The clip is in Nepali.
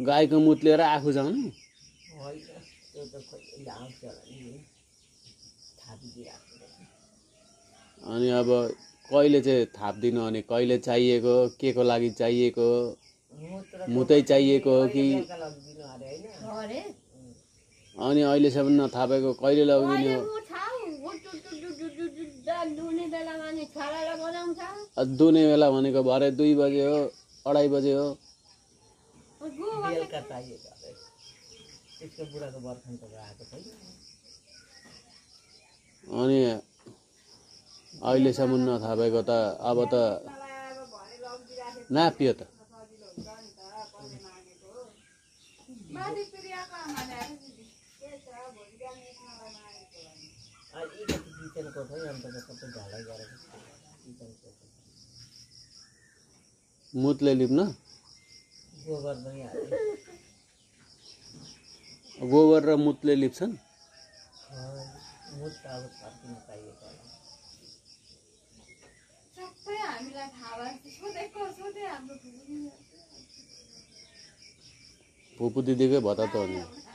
गाईको मुत लिएर आफू जाउनु अनि अब कहिले चाहिँ थाप्दिनु अनि कहिले चाहिएको के को लागि चाहिएको मुतै चाहिएको हो कि अनि अहिलेसम्म नथापेको कहिले लगिदिने हो दुने बेला भनेको भरे 2 बजे हो 2:30 बजे हो अनि अहिलेसम्म नथापेको त अब त नाप्यो त मुतले लिप्न गोबर र मुतले लिप्छन् फुपू दिदीकै भत्ता त हो नि